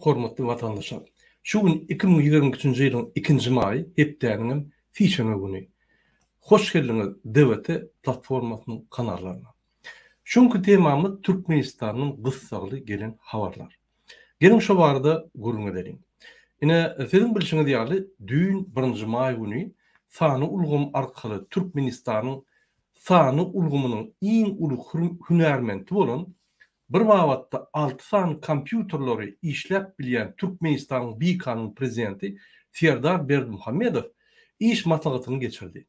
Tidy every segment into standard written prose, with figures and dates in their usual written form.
Hormatly watandaşlar! Şu gün 2022-nji ýylyň ikinji maýy, hepdäniňem sişenbe güni. Hoş geldiňiz DWT platformasynyň kanallaryna. Şu günki temamyz Türkmenistandan gyssagly gelen habarlar. Geliň şo barada gürrüň edeliň. Ine, siziň bilşiňiz ýaly, düýn birinji maý güni sanly ulgam arkaly Türkmenistanyň sanly ulgamynyň iň uly hünärmenti bolan, bir babatda alty sany kompýuterleri işläp bilýän Türkmenistanyň bikanun prezidenti Serdar Berdimuhamedow iş maslahatyny geçirdi.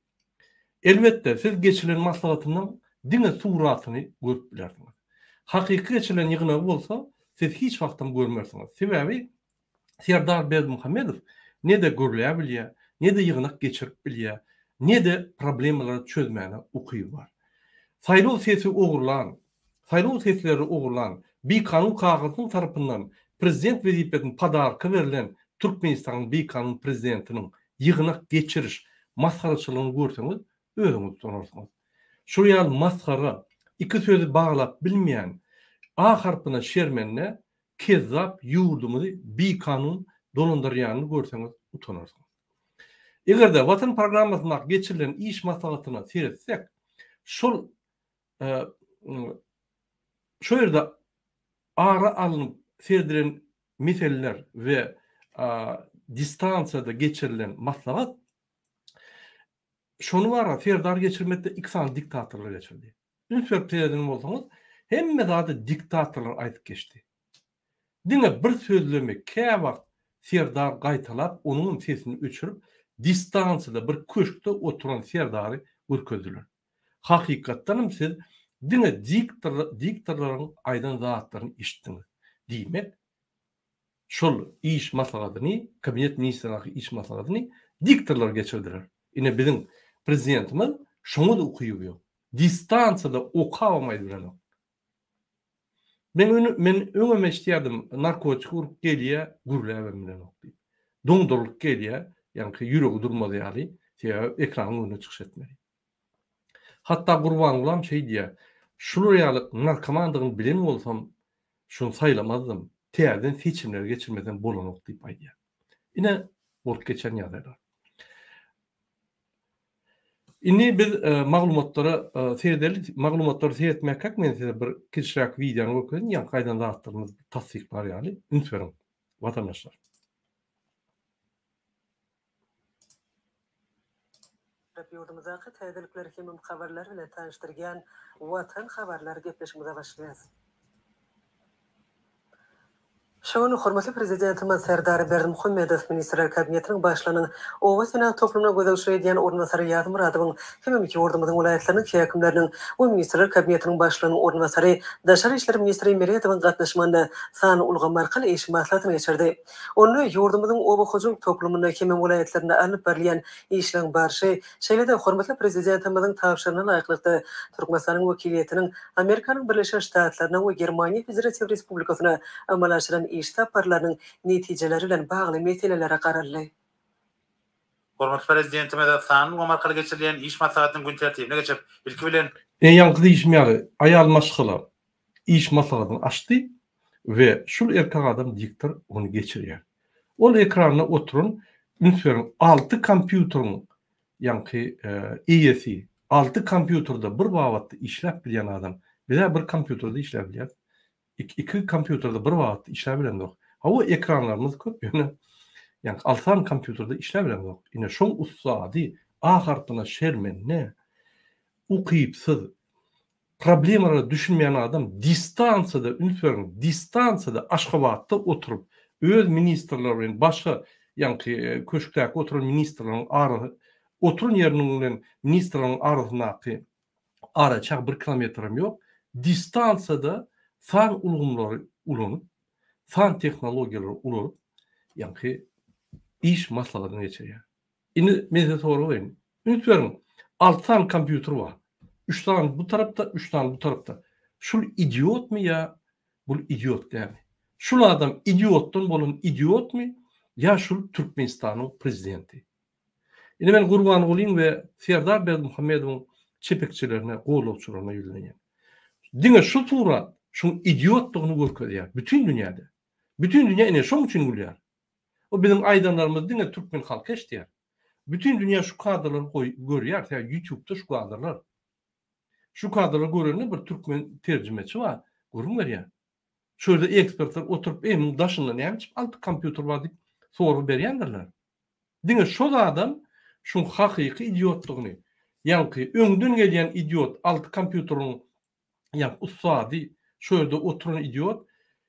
Elbetde, siz geçirilen maslahatynyň diňe suratyny görüp bilersiňiz. Hakyky geçirilen ýygnagy bolsa, siz hiç wagtam görmersiňiz. Sebäbi Serdar Berdimuhamedow ne-de gürläbilýär, ne-de ýygnak geçirip bilýär, ne-de problemalary çözmäne ukyby bar. Saýlaw sesi ogurlan, saýlaw sesleri ogurlan, bikanun kagyzyň tarapyndan prezident wezipesini podarka berlen Türkmenistanyň bikanun prezidentiniň ýygnak geçiriş masgaraçylygyny görseňiz özüňiz utanarsyňyz. Şul ýaly masgara, iki sözi baglap bilmeýän, A harpyna şermende kezzap ýurdumyzy bikanun dolandyrýanyny görseňiz utanarsyňyz. Eger-de Watan programmasyndaky geçirilen iş maslahatyna seretsek, şol şo ýerde ara alnyp seredilen meseleler we distansiýada geçirilen maslahat şony bara Serdar geçirmekde iki sany diktatorlar geçirdi. Üns berip sereden bolsaňyz, hemme zady diktatorlar aýdyp geçdi. Diňe bir sözlemi käwagt Serdar gaýtalap, onuňam sesini öçürip, distansiýada bir köşkde oturan Serdary görkezdiler. Hakykatdanam siz diňe diktorlaryň aýdan zatlaryny eşitdiňiz. Diýmek, şol iş maslahatyny, kabinet ministrleriniň iş maslahatyny diktorlar geçirdiler. Ine biziň prezidentimiz şoňa-da ukyby ýok. Distansiýada okabam aýdyp bilenok. Men men öňem eşidýärdim, narkotik urup gelýär, gürläbem bilenok diýip. Doňdurylyp gelýär, ýaňky ýüregi durmaz ýaly, sebäbi ekranyň öňünde çykyş etmeli. Hatda Gurbangulam şeý diýýär, Şular ýaly narkomandygyny bilen bolsam, şuny saýlamazdym, täzeden seçimleri geçirmesem bolanok diýip aýdýar. Ine, bolup geçen ýagdaýlar. Indi biz maglumatlara seredeli. Maglumatlary seretmekek men size bir kiçiräk wideony görkezin, ýaňky aýdan zatlarymyzy tassyklar ýaly. Üns beriň, watandaşlar. Ýurdumyzdaky täzelikler hemem habarlar bilen tanyşdyrýan Watan habarlar gepleşigimize başlaýarys. Şu gün hormatly Prezidentimiz Serdar Berdimuhamedow Ministrler Kabinetiniň Başlygynyň oba senagat toplumyna gözegçilik edýän orunbasary Ýaz Myradowyň hemem ýurdumyzyň welaýatlarynyň häkimleriniň we Ministrler Kabinetiniň Başlygynyň orunbasary, daşary işler ministri Meredowyň gatnaşmagynda sanly ulgam arkaly iş maslahatyny geçirdi. Onda ýurdumyzyň oba hojalyk toplumynda hemem welaýatlarynda alnyp barylýan işleň barşy, şeýle-de hormatly Prezidentimiziň tabşyrygyna laýyklykda, Türkmenistanyň wekiliýetiniň Amerikanyň Birleşen Ştatlaryna we Germaniýa Federatiw Respublikasyna amala aşyran iş saparlarynyň netijeleri bilen bagly meselelere garaldy. Hormatly Prezidentimiz sanly ulgam arkaly geçirilýän iş maslahatynyň gün tertibine geçip, ilki bilen, Ine ýaňky diýşim ýaly, aýal maşgala iş maslahatyny açdy we şul erkek adam diktor ony geçirýär. Ol ekranda oturan üns beriň alty kompýuteriň ýaňky eýesi, alty kompýuterde bir babatda işläp bilýän adam. Biz-ä bir kompýuterde işläp bilýäris. Iki kompýuterde bir babatda işläp bilemzok. Hawa ekranlarymyz köp ýöne ýaňky alty sany kompýuterde işläp bilemzok. Ine şoň ussady A harpyna şermende, ukypsyz, Problemalara düşünmeýän adam distansiýada, üns beriň, distansiýada Aşgabatda oturyp, öz ministrleri bilen başga ýaňky köşkdäki oturan ministrleriň arasy oturan ýeriniň bilen ministrleriň arasyndaky araçäk bir kilometrem ýok, distansiýada san ulgamlary ulanyp, san tehnologiýalary ulanyp, ýaňky iş maslahatyny geçirýär. Indi men size sorag berýin. Üns beriň, alty sany kompýuter bar. Üç sany bu tarapda, üç sany bu tarapda. Şul idiotmy ýa bul idiot dälmi? Şul adam idiotdan bolan idiotmy ýa şul Türkmenistanyň prezidenti? Indi men Gurbangulyň we Serdar Berdimuhamedowyň çepekçilerine, gollagçylaryna ýüzlenýän. Diňe şu surat şuň idiotdygyny görkezýär bütin dünýäde. Bütin dünýä ine şoň üçin gülýär. O biziň aýdanlarymyzy diňe türkmen halky eşidýär. Bütin dünýä şu kadrlary goý görýär, sebäbi ýutubda şu kadrlar. Şu kadrlary görende bir türkmen terjimeçi bar, gürrüň berýär. Şu ýerde ekspertler oturyp, eý muň daşynda näme üçin alty kompýuter bar diýip sorag berýändirler. Diňe şol adam şuň hakyky idiotlygyny, ýaňky öňden gelýän idiot alty kompýuteriň ýaňky ussady şo ýerde oturan idiot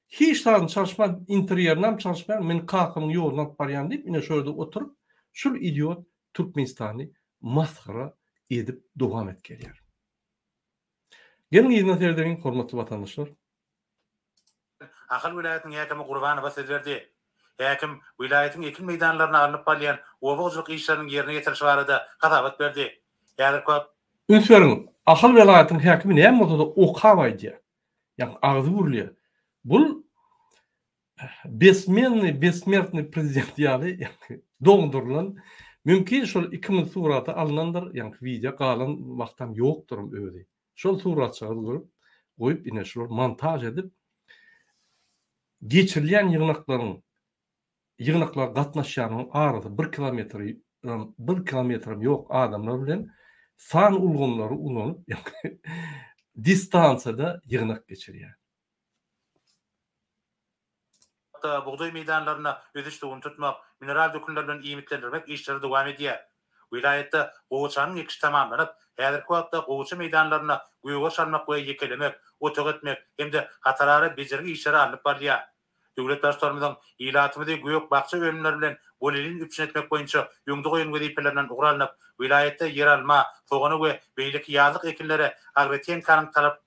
hiç zadyny çalyşman interýerinam çalyşman men kakamyň ýoluny alyp barýan diýip ine şo ýerde oturyp şul idiot Türkmenistany masgara edip dowam edip gelýär. Geliň yzyna seredeliň hormatly watandaşlar. Ahal welaýatynyň häkimi Gurbanowa söz berdi. Häkim welaýatyň ekin meýdanlarynda alnyp barylýan oba hojalyk işleriniň ýerine ýetirilişi barada hasabat berdi. Häzirki wagt. Üns beriň, Ahal welaýatynyň häkimi näme bolsa-da okap aýdýar. Ýagny agzy gürleýär. Bul besmennyý, bessmertnyý prezident ýaly, ýagny doňdurylan, mümkin şol ikimiz surata alnandyr, ýagny wideo galan wagtam ýokduram özi. Şol suratjagazy görüp, goýup ine şular montaž edip geçirilýän ýygnaklaryň ýygnaklara gatnaşýanlaryň arasy bir kilometr bir kilometrem ýok adamlar bilen san ulgamlary ulanyp distansiýada ýygnak geçirýär. Wagtda bugdaý meýdanlarynda ösüş suwuny tutmak, mineral dökünler bilen iýmitlendirmek işleri dowam edýär. Welaýatda gowaçanyň ekişi tamamlanyp, häzirki wagtda gowaça meýdanlarynda gögeriş almak we ýekelemek, otag etmek hem-de hatarara bejergi işleri alnyp barylýar. Döwlet Baştutanymyzyň ilatymyzy gök-bakja önümleri bilen bolelin üpjün etmek boýunça öňde goýan wezipelerinden ugur alnyp, welaýatda ýeralma, sogana we beýleki ýazlyk ekinlere agrotehnikanyň talap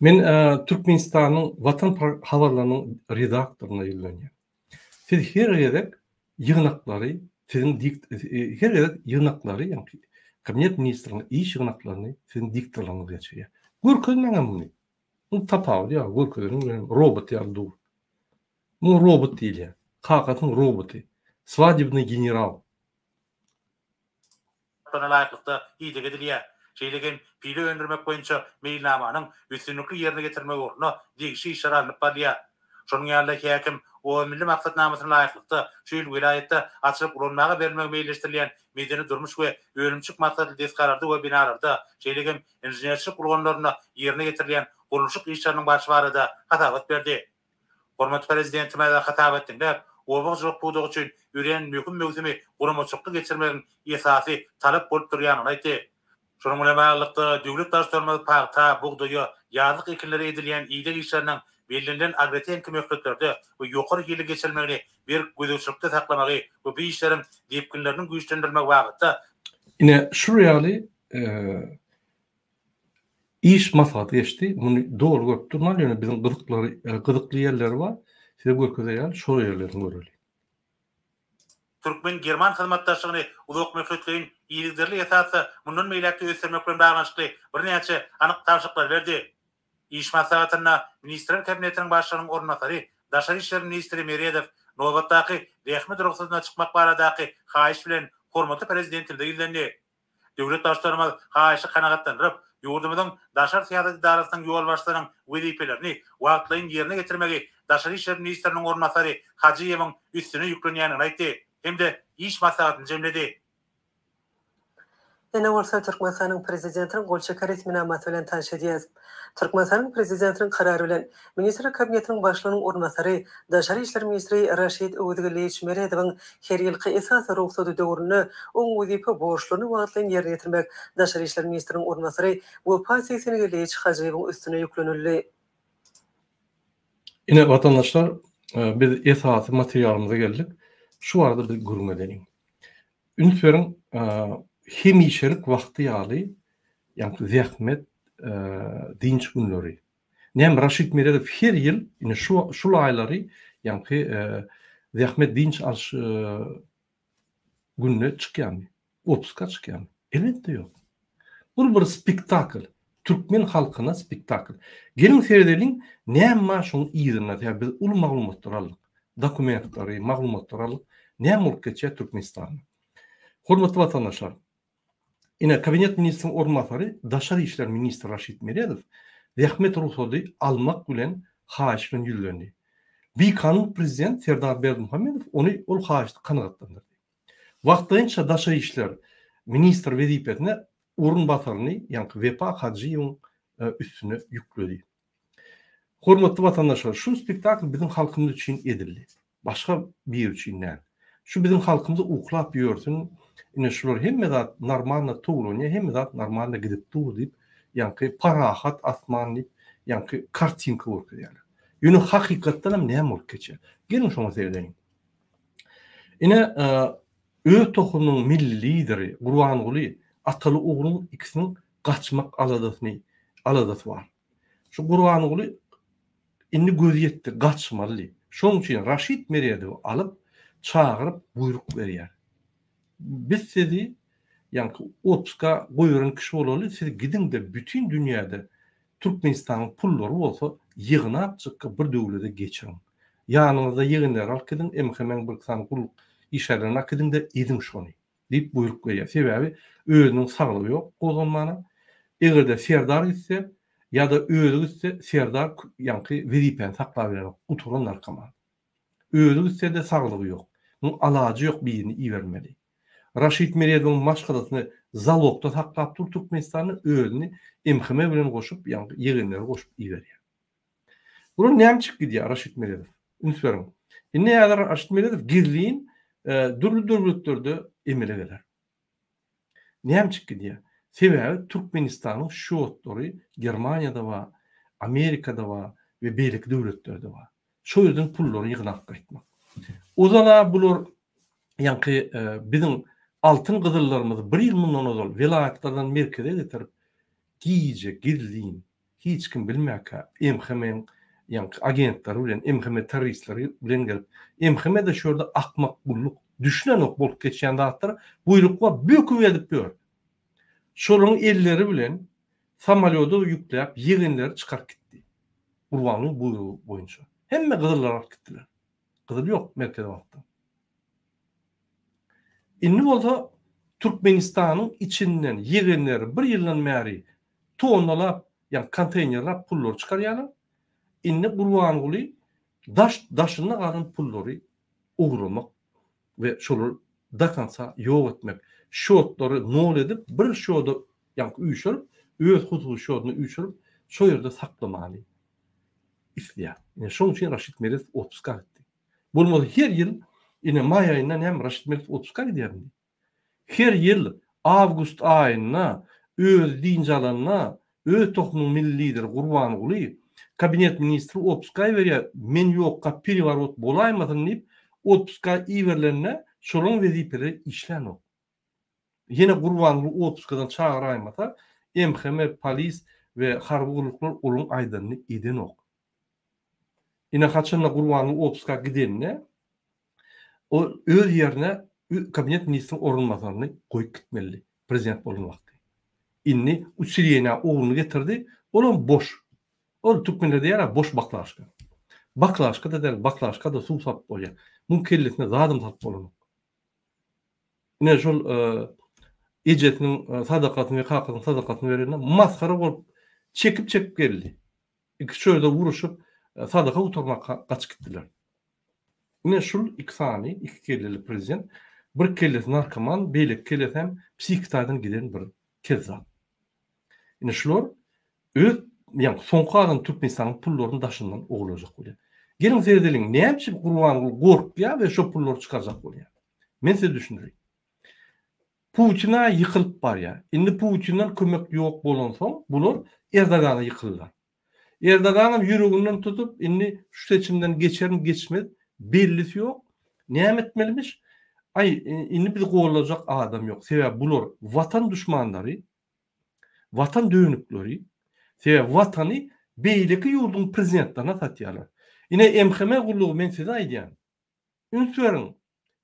Men Türkmenistanyň Watan habarlarynyň redaktoryna ýüzlenýän. Siz her gezek ýygnaklary siziň her gezek ýygnaklary ýagny kabinet ministriniň iş ýygnaklaryny siziň diktorlaryňyz geçirýär. Görkezmäňem muny. Muň tapawudy ýok, görkezeniň bilen robot ýaly dur. Muňa robot diýilýär. Kakasynyň roboty. Swadebnyý general. Plana laýyklykda ideg edilýär. Şeýle hem pile öndürmek boýunça meýilnamanyň üstünlikli ýerine ýetirilmegi ugrunda degişli işler alnyp barylýar. Şonuň ýaly-da, häkim Oba milli maksatnamasyna laýyklykda, şu ýyl welaýatda açylyp ulanmaga berilmegi meýilleşdirilýän medeni-durmuş we önümçilik maksatly desgalarda we binalarda, şeýle hem inženerçilik ulgamlarynda ýerine ýetirilýän gurluşyk işleriniň barşy barada hasabat berdi. Hormatly Prezidentimiz hasabat diňläp, oba hojalyk pudagy üçin örän möhüm möwsümi guramaçylykly geçirmegiň esasy talap bolup durýandygyny aýtdy. Şunuň bilen baglylykda, döwlet Baştutanymyz pagta, bugdaýa, ýazlyk ekinlere edilýän ideg işleriniň bellenilen agrotehniki möhletlerde we ýokary hilli geçirilmegini berk gözegçilikde saklamagy we bu işleriň depginleriniň güýçlendirilmegi babatda Ine, şul ýaly Iş maslahaty geçdi. Muny doly görüp durman, ýöne biziň gyzyklary, gyzykly ýerleri bar. Size görkezer ýaly şol ýerlerini göreli. Türkmen-german hyzmatdaşlygyny uzakmöhletleýin, yzygiderli esasda mundan beýläk-de ösdürmek bilen baglanyşykly birnäçe anyk tabşyryklary berdi. Iş maslahatynda Ministrler Kabinetiniň Başlygynyň orunbasary, daşary işler ministri Meredow nobatdaky zähmet rugsadyna çykmak baradaky haýyş bilen hormatly Prezidentimize ýüzlendi. Döwlet Baştutanymyz haýyşy kanagatlandyryp, ýurdumyzyň daşary syýasat edarasynyň ýolbaşçysynyň wezipelerini wagtlaýyn ýerine ýetirmegi daşary işler ministriniň orunbasary Hajyýewiň üstüne ýüklenýändigini aýtdy hem-de iş maslahatyny jemledi. Ine bolsa Türkmenistanyň Prezidentiniň gol çeken resminamasy bilen tanyş edýäs. Türkmenistanyň Prezidentiniň Karary bilen, Ministrler Kabinetiniň Başlygynyň orunbasary, daşary işler ministri Raşid Öwezgeldiýewiç Meredowyň her ýylky esasy rugsady döwründe oň wezipe borçlaryny wagtlaýyn ýerine ýetirmek daşary işler ministriniň orunbasary Wepa Segsengeldiýewiç Hajyýewiň üstüne ýüklenildi. Ine, watandaşlar, biz esasy materialymyza geldik. Şu barada biz gürrüň edeliň. Üns beriň, hemişelik wagty ýaly, ýagny zähmet dynç günleri. Näme Raşid Meredow her ýyl ine şu şul aýlary ýaňky zähmet dynç alyş gününe çykýarmy? Otpuska çykýarmy? Elbetde ýok. Bul bir spektakl. Türkmen halkyna spektakl. Geliň seredeliň näme bar şoň yzynda sebäbi biz uly maglumatlar aldyk. Dokumentlary, maglumatlary aldyk. Näme bolup geçýär Türkmenistanda? Hormatly watandaşlar, Ine, Kabinet ministriniň orunbasary, daşary işler ministri Raşid Meredow zähmet rugsady almak bilen haýyş bilen ýüzlendi. Bikanun prezident Serdar Berdimuhamedow ony ol haýyşty kanagatlandyrdy. Wagtlaýynça daşary işler ministri wezipesine orunbasaryny, ýaňky Wepa Hajyýewiň üstüne ýükledi. Hormatly watandaşlar, şu spektakl biziň halkymyz üçin edildi. Başga biri üçin däl. Şu biziň halkymyz uklap ýörsün, ine şular hemme zat normalno towlanýar, hemme zat normalno gidip dur diýip, ýaňky parahat asman diýip, ýaňky kartinka görkezýärler. Ýöne hakykatdan hem näme bolup geçýär? Geliň şoňa seredeliň. Ine, öz tohumynyň milli lideri Gurbanguly ataly-ogluň ikisiniň gaçmak aladasyny aladasy bar. Şu Gurbanguly indi gözi ýetdi, gaçmaly diýip. Şonuň üçin Raşid Meredowy alyp, çagyryp buýruk berýär. Biz sizi ýaňky otpuska goýberen kişi bolaly, siz gidiň-de bütin dünýäde Türkmenistanyň pullary bolsa ýygnapjykka bir döwlede geçiriň. Ýanyňyzda ýegenleri alyp gidiň, MHM-iň bir sany gulluk işgärlerini alyp gidiň-de ediň şony. Diýip buýruk berýär. Sebäbi özüniň saglygy ýok gozganmana. Eger-de Serdar gitse ýa-da özi gitse Serdar ýaňky wezipäni saklap bilenok. Gutaran narkoman. Özi gitse-de saglygy ýok. Muň alajy ýok birini ibermeli. Raşid Meredowyň maşgalasyny zalogda saklap dur Türkmenistanda özüni MHM bilen goşup ýaňky ýegenleri goşup iberýär. Bular näme çykyp gidýär Raşid Meredow? Üns beriň. Indi häzir Raşid Meredow gizlin dürli döwletlerde emele geler. Näme çykyp gidýär? Sebäbi Türkmenistanyň şýotlary Germaniýada bar, Amerikada bar we beýleki döwletlerde bar. Şo ýerden pullary ýygnap gaýtmak. Ozal-a bular ýaňky biziň altyn gyzyllarymyzy bir ýyl mundan ozal welaýatlardan merkeze getirip, gije gizlin hiç kim bilmäkä MHM-iň ýaňky agentleri bilen, MHM terroristleri bilen gelip, MHM-de şu ýerde akmak gulluk, düşünenok bolup geçýän zatlara, buýruk bar, böküp edip ýör. Şolaryň elleri bilen samolýoda ýükläp ýegenleri çykaryp gitdi. Gurbanguly buýrugy boýunça. Hemme gyzyllary alyp gitdiler. Gyzyl ýok Merkezi bankda. Indi bolsa Türkmenistanyň içinden ýegenleri bir ýyldan bäri tonnalap, ýagny konteýnerläp pullary çykarýarlar. Indi Gurbanguly daş daşynda galan pullary ogurlamak we şolary do konca ýok etmek, şotlary nol edip bir şoda ýagny üýşürip, öz hususy şodyna üýşürip şo ýerde saklamany isleýär. Ine şoň üçin Raşid Meredow otpuska gitdi. Bolmasa her ýyl ine maý aýynda näme Raşid Meredow otpuska gidýär indi. Her ýyl awgust aýynda özi dynç alanda öz tohumynyň milli lideri Gurbanguly kabinet ministri otpuska iberýär, men ýokka pereworot bolaýmasyn diýip otpuska iberilende şolaň wezipeleri işlänok. Ýene Gurbanguly otpuskadan çagyraýmasa MHM, polis we harby gulluklar olaň aýdanyny edenok. Ine haçanda Gurbanguly otpuska gidende ol öz ýerine kabinet ministriniň orunbasaryny goýup gitmelidi prezident bolan wagty. Indi usileniýa ogluny getirdi, olam boş. Ol türkmenler diýýär-ä boş baklaşka. Baklaşka-da däl, baklaşka-da suw salyp bolýar. Muň kellesine zadam salyp bolanok. Ine şol ejesiniň sadakasyny we kakasynyň sadakasyny berende masgara bolup çekip-çekip geldi. Iki çölde uruşyp, sadaka gutarmaka gaçyp gitdiler. Ine şul iki sany, iki kelleli prezident, bir kellesi narkoman, beýleki kellesi hem psihiki taýdan giden bir kezzap. Ine şular öz, ýagny soňky galan Türkmenistanyň pullaryny daşyndan ogurlajak bolýar. Geliň seredeliň, näme üçin Gurbanguly gorkýar we şo pullary çykarjak bolýar? Men size düşündireýin. Putina ýykylyp barýar. Indi Putinden kömek ýok bolansoň, bular Erdogana ýykyldylar. Erdoganam ýüreginden tutup, indi şu seçimden geçerin geçmez bellisi ýok. Näme etmelimiş? Aý, indi bizi gollajak adam ýok. Sebäbi bular watan duşmanlary, watan dönükleri. Sebäbi watany beýleki ýurduň prezidentlerine satýarlar. Ine MHM gullugy men size aýdýan. Üns beriň!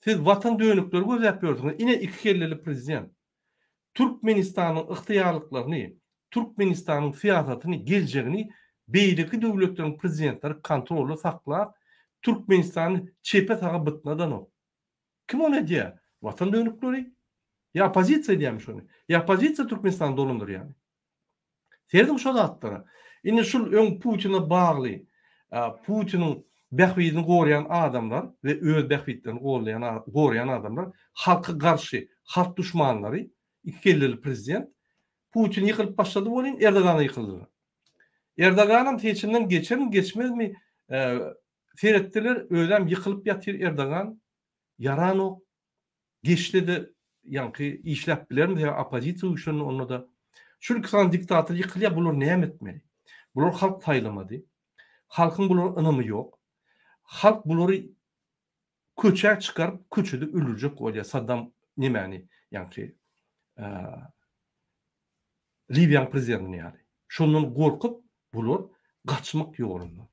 Siz watan dönükleri gözläp ýörsüňiz. Ine iki kelleli prezident. Türkmenistanyň ygtyýarlyklaryny, Türkmenistanyň syýasatyny, geljegini beýleki döwletleriň prezidentleri kontrolda saklap, Türkmenistany çepe-saga bytnadanok. Kim ony edýär? Watan dönükleri? Ýa oppozisiýa edýärmi şony? Ýa oppozisiýa Türkmenistany dolandyrýarmy? Serediň şo zatlara. Indi şul öň Putine bagly, Putiniň bähbidini goraýan adamlar we öz bähbitlerini gollaýan goraýan adamlar halka garşy, halk duşmanlary, ikikelleli prezident Putin ýykylyp başlady welin Erdogana ýykyldylar. Erdoganam seçimden geçermi geçmezmi seretdiler özem ýykylyp ýatyr Erdogan ýaranok geçsede ýaňky işläp bilermi sebäbi oppozisiýa güýçlendi ondada. Şul iki sany diktator ýykylýar bular näme etmeli? Bular halk saýlamady. Halkyň bulara ynamy ýok. Halk bulary köçä çykaryp köçede öldürjek bolýar Saddam nemäni ýaňky Liwiýanyň prezidentini ýaly. Şondan gorkup bular gaçmak ýolunda.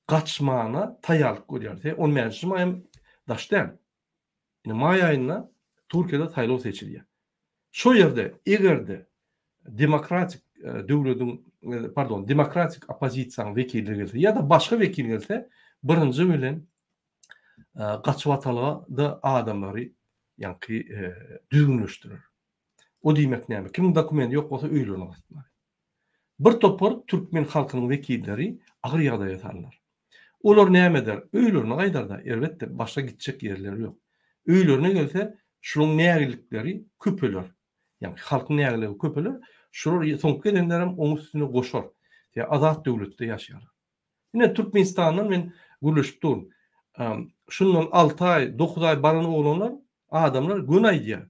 Gaçmana taýýarlyk görýär. Se on bäşinji maýam daş däl. Indi maý aýynda Türkiýede saýlaw seçilýär. Şo ýerde eger-de demokratik döwlediň pardon demokratik oppozisiýanyň wekili gelse ýa-da başga wekil gelse birinji bilen gaçybatalga-da adamlary ýaňky düzgünleşdirer. O diýmek näme? Kimiň dokumenti ýok bolsa öýlerine gaýtmaly. Bir topar türkmen halkynyň wekilleri agyr ýagdaýa salnar. Olar näme eder? Öýlerine gaýdarda, elbetde, başga gitjek ýerleri ýok. Öýlerine gelse, şularyň nägilikleri köpeler. Ýagny halkyň nägiligi köpeler. Şular soňky gelenlerem oň üstüne goşar. Sebäbi azat döwletde ýaşaýarlar. Ine Türkmenistandan men gürleşip durun. Şundan 6 aý, 9 aý baran oglanlar, adamlar göni aýdýar.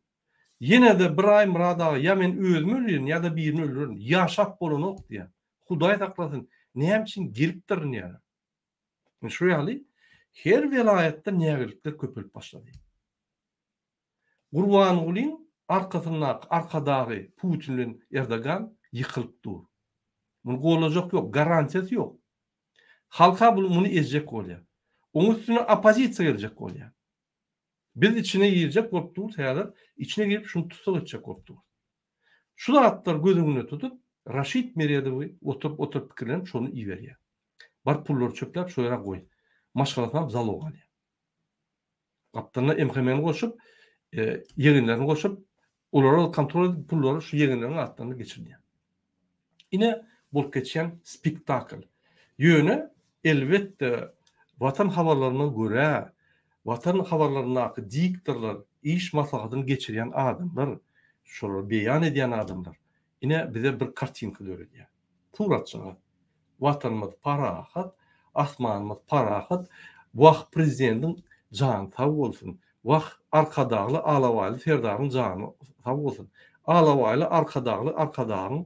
Ýene-de bir aý Myrat aga ýa men özüm ölýän ýa-da birini öldürerin. Ýaşap bolanok diýýär. Hudaý saklasyn, näme üçin gelipdirin ýa? Ine şu ýaly her welaýatda nägilikler köpelip başlady. Gurbangulyň arkasyndaky Arkadagy Putin bilen Erdogan ýykylyp dur. Muny gollajak ýok, garantiýasy ýok. Halka bul muny ezjek bolýar. Oň üstüne oppozisiýa geljek bolýar. Biz içine girjek bolup durus häzir, içine girip şuny tussag etjek bolup durus. Şu zatlary göz öňünde tutup Raşid Meredowy oturyp oturyp pikirlenip şony iberýär. Bar pullary çöpläp şo ýere goý. Maşgalasynam zalog alýar. Gapdalyna MHM-ni goşup, ýegenlerini goşup, olara kontrol edip pullary şu ýegenleriň atlaryna geçirilýär. Ine bolup geçýän spektakl. Ýöne elbetde Watan habarlaryna görä, Watan habarlaryndaky diktorlar, iş maslahatyny geçirýän adamlar, şolary beýan edýän adamlar ine bize bir kartinka döredýär. Suratjagaz. Watanymyz parahat, asmanymyz parahat, wah prezidentiň jany sag bolsun, wah Arkadagly Alabaýly Serdaryň jany sag bolsun, Alabaýly Arkadagly Arkadagyň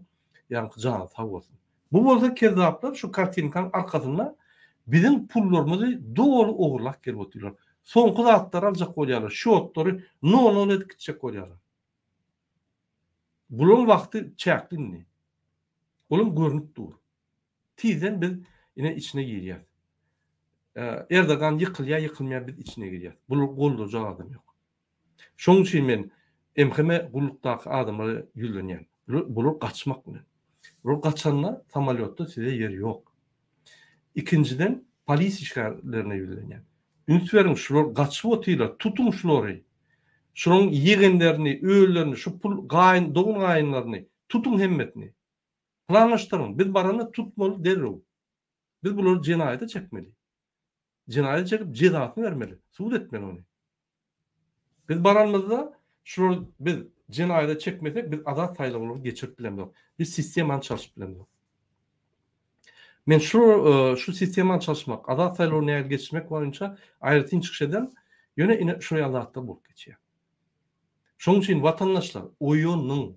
ýaňky jany sag bolsun. Bu bolsa kezzaplar şu kartinkanyň arkasynda biziň pullarymyzy doly ogurlap gelip otyrlar. Soňky zatlary aljak bolýarlar, şotlary nol-nol edip gitjek bolýarlar. Bularyň wagty çäkli indi. Olam görnüp dur. Tizden biz ine içine girýäs. Erdogan ýykylýar, ýykylmaýar biz içine girýäs. Bulary goldajak adam ýok. Şonuň üçin men MHM gullukdaky adamlara ýüzlenýän. Bular gaçmak bilen. Bular gaçanda samolýotda size ýer ýok. Ikinjiden polis işgärlerine ýüzlenýän. Üns beriň şular gaçyp otyrlar, tutuň şulary. Şularyň ýegenlerini, öýlerini, şu pul gaýyn, dogan gaýynlaryny tutuň hemmesini. Planlaşdyryň. Biz baranda tutmaly derrew. Biz bulary jenaýata çekmeli. Jenaýata çekip jezasyny bermeli. Sud etmeli ony. Biz baranymyzda şular biz jenaýata çekmesek biz azat saýlawlary geçirip bilemzok. Biz sistemany çalşyp bilemzok. Men şu e, şu sistemany çalşmak, azat saýlawlary nähili geçirmek boýunça aýratyn çykyş ederin. Ýöne ine şu ýaly zatlar bolup geçýär. Şonuň üçin watandaşlar oýanyň.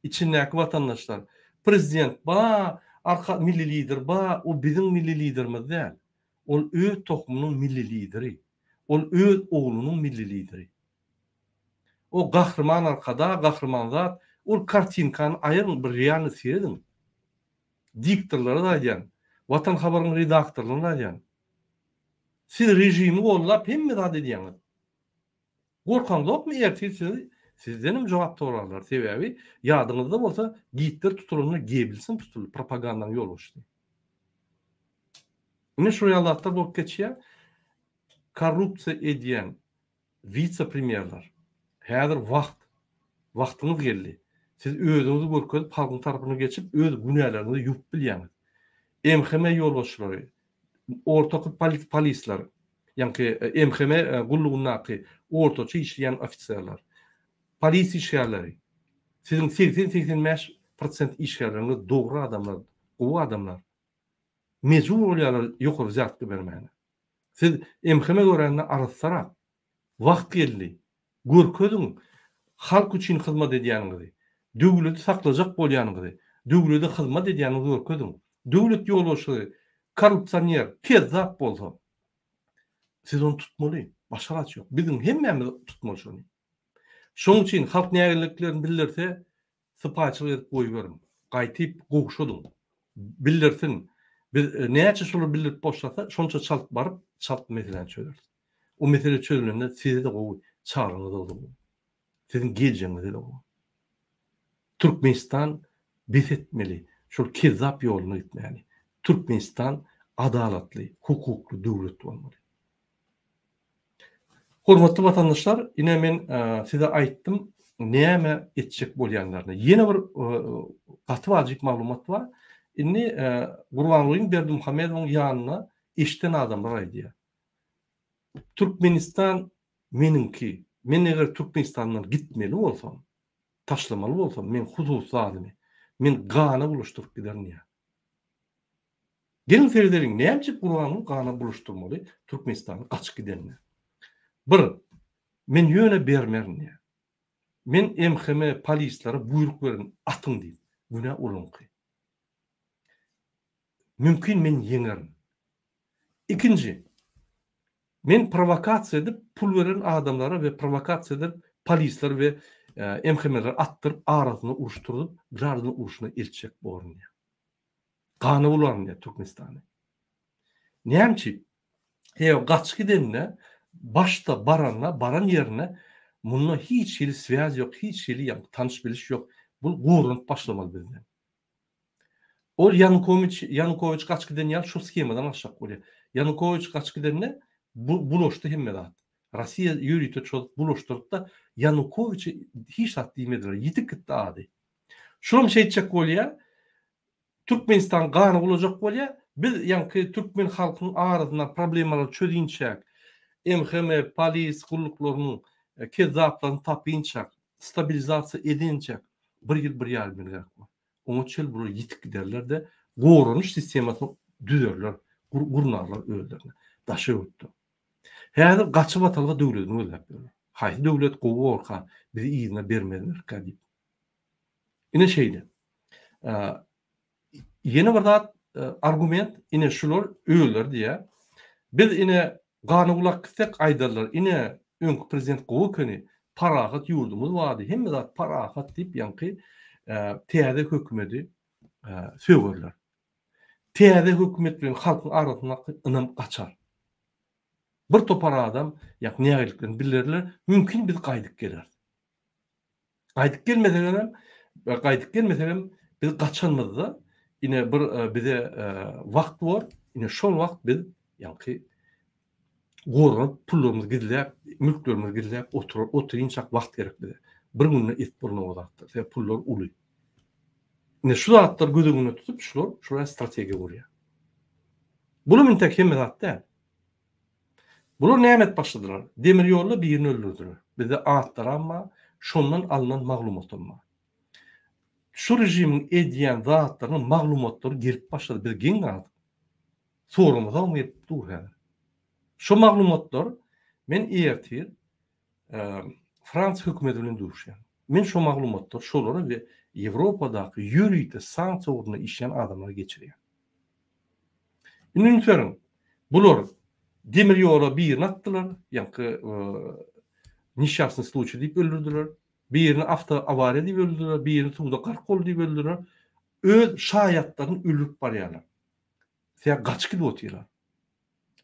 Içindäki watandaşlar prezident ba, arka milli lider ba, o biziň milli liderimiz däl. Ol öz tohumynyň milli lideri. Ol öz oglunyň milli lideri. O Gahryman Arkadag, Gahryman zat, ol kartinkany aýyryň bir realny serediň. Diktorlara-da aýdýan, Watan habaryň redaktorlaryna-da aýdýan. Siz režimi gollap hemme zat edýäňiz. Gorkaňzokmy ertir sizi sizdenem jogap sorarlar sebäbi ýadyňyzda bolsa Gitler tutulanda Gebelsem tutuldy propagandanyň ýolbaşçysy. Ine şu ýaly zatlar bolup geçýär. Korrupsiýa edýän wise-premýerler häzir wagt wagtyňyz geldi. Siz özüňizi görkezip halkyň tarapyna geçip öz günäleriňizi ýuwup bilýäňiz. MHM ýolbaşçylary. Ortaky polisler, ýaňky MHM gullugyndaky ortaça işleýän ofiserler, polis işgärleri, siziň 80-85 prosent işgärleriňiz dogry adamlar, gowy adamlar. Mejbur bolýarlar ýokary wzýatka bermäne. Siz MHM görende arassarak. Wagt geldi. Görkeziň halk üçin hyzmat edýäniňizi. Döwleti saklajak bolýanyňyzy, döwlede hyzmat edýäniňizi görkeziň. Döwlet ýolbaşçysy korrupsioner, kezzap bolsa, siz ony tutmaly. Başga alaç ýok. Biziň hemmämiz tutmaly şony. Şonuň üçin halk nägileliklerini bildirse, sypaýyçylyk edip goýberiň. Gaýtyp gowşadyň. Bildirsin. Biz näçe şolar bildirip boşlasa, şonça çalt baryp, çalt meseläni çözeris. O mesele çözülende size-de gowy, çagaňyza-da gowy. Siziň geljegiňize-de gowy. Türkmenistan bes etmeli şol kezzap ýoluna gitmäni. Türkmenistan adalatly, hukukly döwlet bolmaly. Hormatly watandaşlar, ine men size aýtdym näme etjek bolýanlaryny. Ýene bir gaty wajyp maglumat bar. Indi Gurbangulyň Berdimuhamedowyň ýanyna eşden adamlar aýdýar. Türkmenistan meniňki. Men eger Türkmenistandan gitmeli bolsam, taşlamaly bolsam, men hususy zadymy, men gana bulaşdyryp giderin diýýär. Geliň seredeliň, näme üçin Gurbanguly gana bulaşdyrmaly Türkmenistany gaçyp gidenine. Bir, men ýöne bermerin diýýär. Men MHM polislere buýruk berin, atyň diýip. Günä olaňky. Mümkin men ýeňerin. Ikinji, men prowokasiýa edip pul beren adamlara we prowokasiýa edip polisler we MHM-leri atdyryp arasynda uruşdyryp graždan urşuna eltjek borun diýýär. Gana bularyn diýýär Türkmenistany. Näme üçin? Sebäbi gaçyp gidende başda baranda baran ýerine munda hiç hili swýaz ýok, hiç hili ýa tanyş biliş ýok. Bul goranyp başlamaly bizden. Ol Ýanukowiç, Ýanukowiç gaçyp giden ýaly şo shemadan aşak bolýar. Ýanukowiç gaçyp gidende bu bulaşdy hemme zat. Rossiýa ýörite çozup bulaşdyryp-da Ýanukowiçe hiç zat diýmediler. Ýitip gitdi ady. Şulam şeýtjek bolýar. Türkmenistan gany bulajak bolýar. Biz ýaňky türkmen halkynyň arasynda problemalary çözinçäk, MHM, polis gulluklarynyň kezzaplaryny tapynçak, stabilizasiýa edinçäk bir ýyl bir ýarym ýyl gerek bolar. Oňa çenli bular ýitip giderler-de, goranyş sistemasyny düzerler, gurnarlar özlerine. Daşary ýurtda. Häzir gaçybatalga döwletini gözläp ýörler. Haýsy döwlet gowy borka, bizi yzyna bermezlerkä diýip. Ine şeýle. Ýene bir zat argument ine şular özleri diýýär. Biz ine gana gulak gitsek aýdarlar ine öňki prezident gowy ekeni parahat ýurdumyz bardy hemme zat parahat diýip ýaňky täze hökümedi sögerler. Täze hökümet bilen halkyň arasyndaky ynam gaçar. Bir topar adam ýa nägiliklerini bildirirler mümkin biz gaýdyp geleris. Gaýdyp gelmesegem, gaýdyp gelmesegem biz gaçanymyzda ine bir bize wagt bor, ine şol wagt biz ýaňky goranyp pullarymyzy gizläp, mülklerimizi gizläp oturar, otyrynçak wagt gerek bize. Bir günde etip bolmaz o zatlar. Sebäbi pullar uly. Ine şu zatlary göz öňünde tutup şular şular strategiýa gurýar. Bulam intek hemme zat däl. Bular näme edip başladylar? Demir ýolda birini öldürdiler. Bizde atlaram bar, şondan alnan maglumatam bar. Şu režimiň edýän zatlarynyň maglumatlary gelip başlady. Biz geň galdyk. Soramasagam gelip dur häzir. Şo maglumatlar men ertir Fransiýa hökümeti bilen duşýan. Men şo maglumatlary şolara we Ýewropadaky ýörite sanksiýa ugrunda işleýän adamlara geçirýän. Indi üns beriň. Bular demir ýola birini atdylar, ýaňky neşşasnyý sluçiý diýip öldürdiler. Birini awto awariýa diýip öldürdiler, birini suwda gark boldy diýip öldürdiler. Öz şaýatlaryny öldürip barýarlar. Sebäbi gaçyp gidip otyrlar.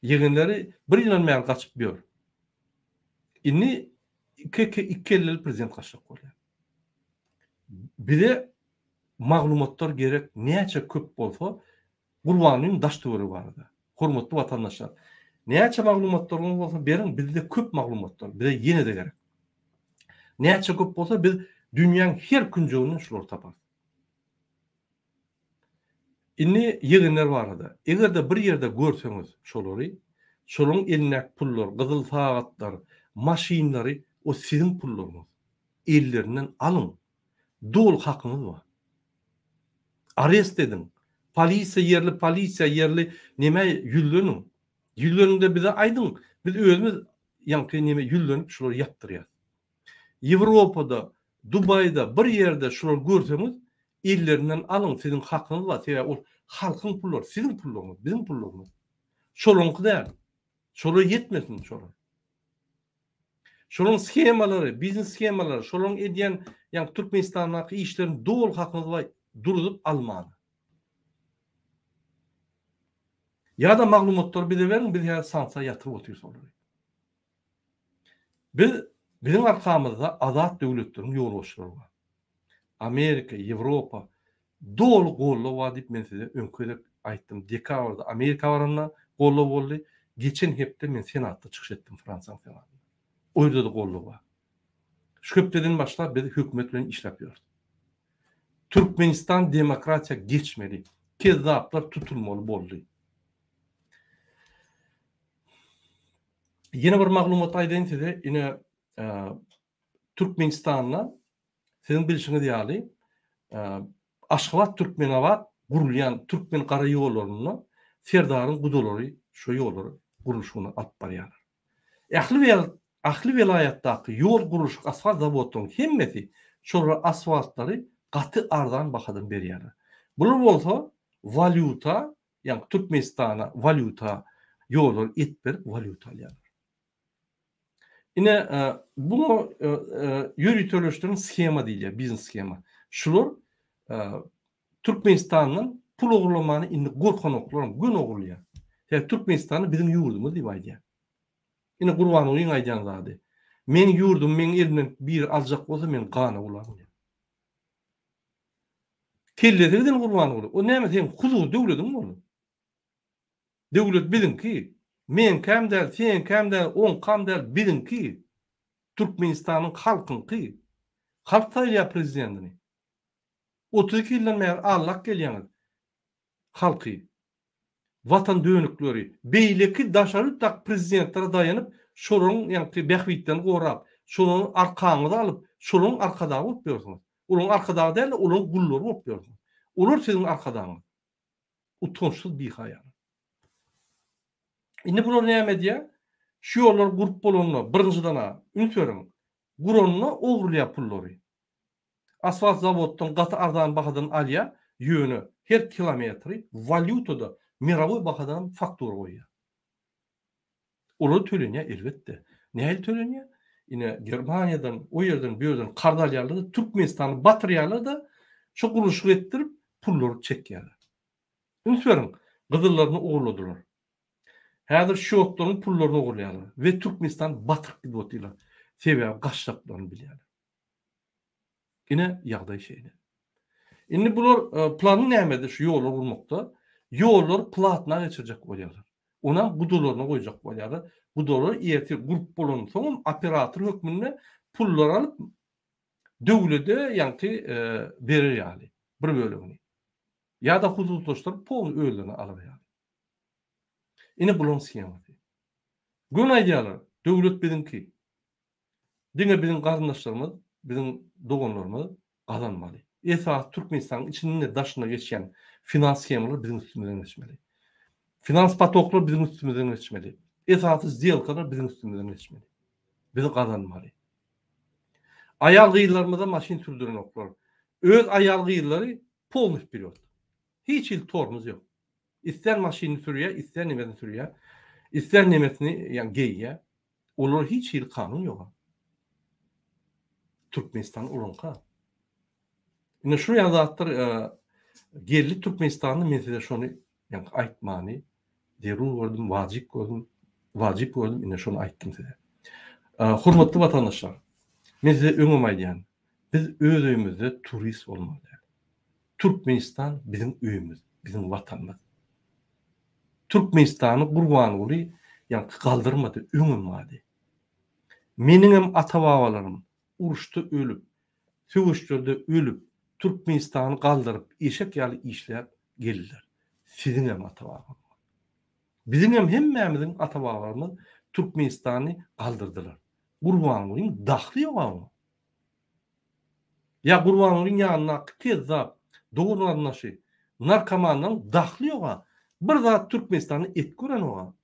Ýegenleri bir ýyldan bäri gaçyp ýör. Indi iki iki elleli prezident gaçjak bolýar. Bize maglumatlar gerek näçe köp bolsa Gurbanyň daş töweregi barada. Hormatly watandaşlar, näçe maglumatlaryňyz bolsa beriň, bizde köp maglumatlar, bize ýene-de gerek. Näçe köp bolsa biz dünýäň her künjeginden şulary taparys. Indi ýegenler barada. Eger-de bir ýerde görseňiz şolary, şolaryň elindäki pullar, gyzyl sagatlar, maşynlary o siziň pullaryňyz. Ellerinden alyň. Doly hakyňyz bar. Arest ediň. Polisiýa, ýerli polisiýa, ýerli nämä ýüzleniň. Ýüzleniňde bize aýdyň, biz özümiz ýaňky neme ýüzlenip şulary ýapdyrýas. Ýewropada, Dubaýda bir ýerde şulary görseňiz ellerinden alyň siziň hakyňyz bar sebäbi ol halkyň pullary siziň pullaryňyz biziň pullarymyz. Şolaryňky däl. Şolara ýetmesin şolar. Şolaryň shemalary, biznes shemalary, şolaryň edýän ýaňky Türkmenistandaky işlerini doly hakyňyz bar duruzyp almana. Ýa-da maglumatlary bize beriň biz häzir sanksiýa ýatyryp otyrys olary. Biz, biziň arkamyzda azat döwletleriň ýolbaşçylary bar. Amerika, Ýewropa doly goldaw bar diýip men size öňki gezek aýtdym. Dekabrda Amerika baranda goldaw boldy. Geçen hepde men Senatda çykyş etdim, Fransiýanyň Senatynda. O ýerde-de goldaw bar. Şu hepdeden başlap biz hökümet bilen işläp ýörüs. Türkmenistan demokratiýa geçmeli. Kezzaplar tutulmaly boldy. Ýene bir maglumat aýdaýyn size, ine Türkmenistanda siziň bilşiňiz ýaly Aşgabat Türkmenabat gurulýan türkmen gara ýollarynda Serdaryň gudalary şo ýollary gurluşygyny alyp barýarlar. Ähli ähli welaýatdaky ýol gurluşyk asfalt zawodlaryň hemmesi şolara asfaltlary gaty arzan bahadan berýärler. Bular bolsa walýuta Ýagny Türkmenistana walýuta ýollar et berip walýuta alýarlar. Ine bu ýöriteleşdirilen shema diýilýär, biznes shema. Şular Türkmenistandan pul ogurlamany indi gorkanoklar, göni ogurlaýar. Sebäbi Türkmenistany biziň ýurdumyz diýip aýdýar. Ine Gurbangulyň aýdýan zady. Meň ýurdumy meň elimden biri aljak bolsa men gana bularyn diýýär. Kellesi giden Gurbanguly. O näme seň huzury döwlediň boldy. Döwlet biziňki. Meňkäm däl, seňkäm däl, oňkam däl, biziňki. Türkmenistanyň halkyňky. Halk saýlaýar prezidentini. 32 ýyldan bäri allak gelýäňiz. Halky. Watan dönükleri, beýleki daşary ýurtdaky prezidentlere daýanyp, şolaryň ýaňky bähbitlerini gorap, şolary arkaňyza alyp, şolaryň arkadagy bolup ýörsüňiz. Olaryň arkadagy däl-de, olaryň gullary bolup ýörsüňiz. Olar siziň arkadagyňyz. Utançsyz bihaýalar. Indi bular näme edýär? Şu ýollary gurup bolanda, birinjiden-ä, üns beriň, guranda ogurlaýar pullary. Asfalt zawoddan gaty arzan bahadan alýar, ýöne her kilometri walýutada mirowoý bahadanam faktura goýýar. Olar tölenýär elbetde. Nähili tölenýär? Ine Germaniýadan, o ýerden, bu ýerden karz alýarlar-da, Türkmenistany batyrýarlar-da, şo gurluşyk etdirip, pullary çekýärler. Üns beriň, gyzyllaryny ogurladylar. Häzir şýotlaryň pullaryny ogurlaýarlar we Türkmenistany batyryp gidip otyrlar. Sebäbi gaçjaklaryny bilýärler. Ine ýagdaý şeýle. Indi bular e, plany nämedi şu ýollary gurmakda? Ýollary platna geçirjek bolýarlar. Onam gudalaryna goýjak bolýarlar. Gudalar ertir gurup bolansoňam operator hökmünde pullar alyp döwlede ýaňky e, berer ýaly bir bölegini. Ýa-da hususlaşdyryp polny özlerine alar ýaly. Ine bularyň shemasy. Göni aýdýarlar, döwlet biziňki. Diňe biziň garyndaşlarymyz, biziň doganlarymyz gazanmaly. Esasy Türkmenistanyň içinde daşynda geçýän finans shemalar biziň üstümizden geçmeli. Finans potoklar biziň üstümizden geçmeli. Esasy sdelkalar biziň üstümizden geçmeli. Biz gazanmaly. Aýal gyzlarymyza maşyn sürdürenoklar. Öz aýal gyzlary polny wperýod. Hiç hili tormoz ýok. Islän maşynyny sürýär, islän nemesini sürýär. Islän nemesini ýa geýýär. Olara hiç hili kanun ýoga. Türkmenistan olaňka. Ine şu ýaly zatlar e, geldi Türkmenistanda men size şony ýa aýtmany zerur gördüm, wajyp gördüm, wajyp gördüm, ine şony aýtdym size. E, hormatly watandaşlar, men size öňem aýdýan, biz öz öýümizde turist bolmaly däl. Türkmenistan biziň öýümiz, biziň watanymyz. Türkmenistany Gurbanguly ýaňky galdyrmady, öňem bardy. Meniňem ata-babalarym uruşda ölüp, söweşlerde ölüp, Türkmenistany galdyryp, eşek ýaly işläp geldiler. Siziňem ata-babaňyz. Biziňem hemmämiziň ata-babalarymyz Türkmenistany galdyrdylar. Gurbangulyň dahly ýok-a oňa. Ýa Gurbangulyň ýanyndaky kezzap, dogan-garyndaşy, narkomanlaryň dahly ýok-a. Bir zat Türkmenistanda et görenok-a.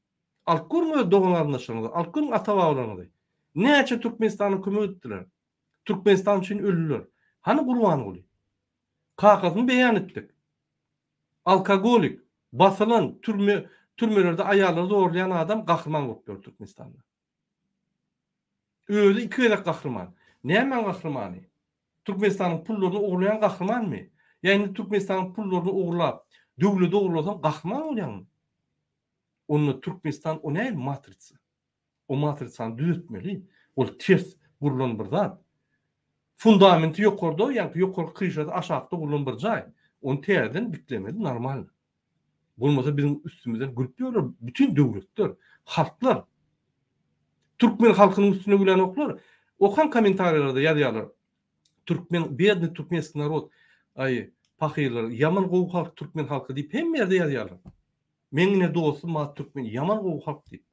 Alyp görüň öz dogan-garyndaşlaryňyzy, alyp görüň ata-babalaryňyzy. Näçe Türkmenistana kömek etdiler. Türkmenistan üçin öldüler. Hany Gurbanguly? Kakasyny beýan etdik. Alkogolik, basylan, türme, türmelerde aýallary zorlaýan adam gahryman bolup ýör Türkmenistanda. Özi iki gezek gahryman. Nämäň gahrymany? Türkmenistanyň pullaryny ogurlaýan gahrymanmy? Ýa indi Türkmenistanyň pullaryny ogurlap, döwleti ogurlasaň gahryman bolýaňmy? Onda Türkmenistan o nähili matritsa? O matrisany düzetmeli. Ol ters gurlan bir zat. Fundamenti ýokarda, ýaňky ýokarky kryşasy aşakda gurlan bir jaý. Ony täzeden diklemeli normalno. Bolmasa biziň üstümizden gülüp ýörler bütin döwletler, halklar. Türkmen halkynyň üstüne gülenoklar. Okaň kommentariýalarda ýazýarlar. Türkmen bedny türkmenskiý narod aý pahyrlar ýaman gowy halk türkmen halky diýip hemme ýerde ýazýarlar. Meň ine dostum bar türkmen ýaman gowy halk diýip.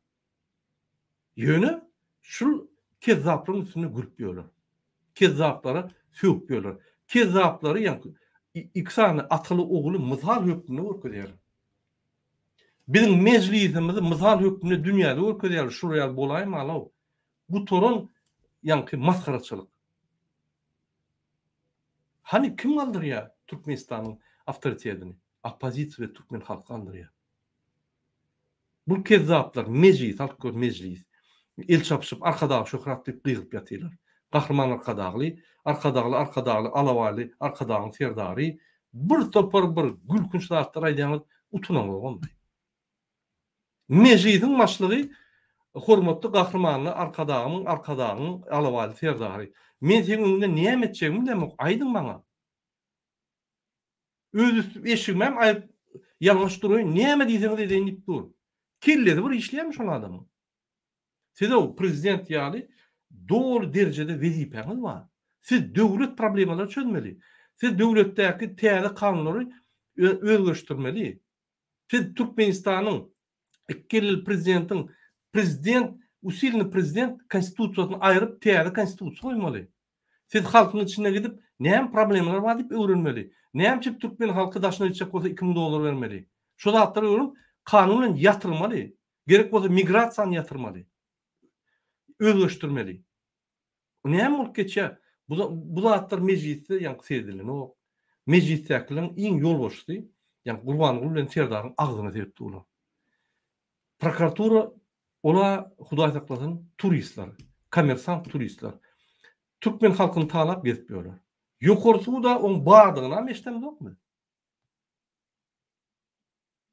Ýöne şul kezzaplaryň üstünde gülüp ýörler. Kezzaplara sögüp ýörler.Kezzaplary ýaňky iki sany ataly oguly mysal hökmünde görkezýärler. Biziň mejlisimizi mysal hökmünde dünýäde görkezýärler şular ýaly bolaýmalaw. Gutaran ýaňky masgaraçylyk. Hany kim galdyrýar Türkmenistanyň awtoritetini? Oppozisiýa we türkmen halky galdyrýar. Bu kezzaplar mejlis alyp gör mejlis. El çapyşyp Arkadag şöhrat diýip gygyryp ýatyrlar. Gahryman Arkadagly, Arkadagly Arkadagly Alabaýly Arkadagyň serdary bir topar bir gülkünç zatlar aýdýaňyz utanaňzogam. Mejlisiň başlygy hormatly Gahrymanly Arkadagymyň Arkadagyň Alabaýly serdary. Men seň öňüňde näme etjegimi bilemok aýdyň maňa. Öz üstüm eşigimem aýyp ýalňyş duraýyn näme diýseňiz edeýin diýip dur. Kellesi bir işleýärmi şol adamyň? Siz-ow prezident ýaly doly derejede wezipäňiz bar. Siz döwlet problemalary çözmeli. Siz döwletdäki täze kanunlary özgerişdirmeli. Siz Türkmenistanyň ikki ýyl prezidentiň prezident usilny prezident konstitusiýasyny aýryp täze konstitusiýa goýmaly. Siz halkyň içine gidip näme problemalar bar diýip öwrenmeli. Näme üçin türkmen halky daşyna gitjek bolsa 2000 dollar bermeli. Şu zatlary öwrenip kanun bilen ýatyrmaly. Gerek bolsa migrasiýany ýatyrmaly. Özleşdirmeli. Näme bolup geçýär? Bu, bu zatlar mejlisde ýaňky seredilenok. Mejlisdäkileriň iň ýolbaşçysy, ýaňky Gurbanguly bilen Serdaryň agzyna serip durlar. Prokuratura ola Hudaý saklasyn turistler, kommersant turistler. Türkmen halkyny talap gezip ýörler. Ýokary suda oň bardygyny hem eşidemzokmy?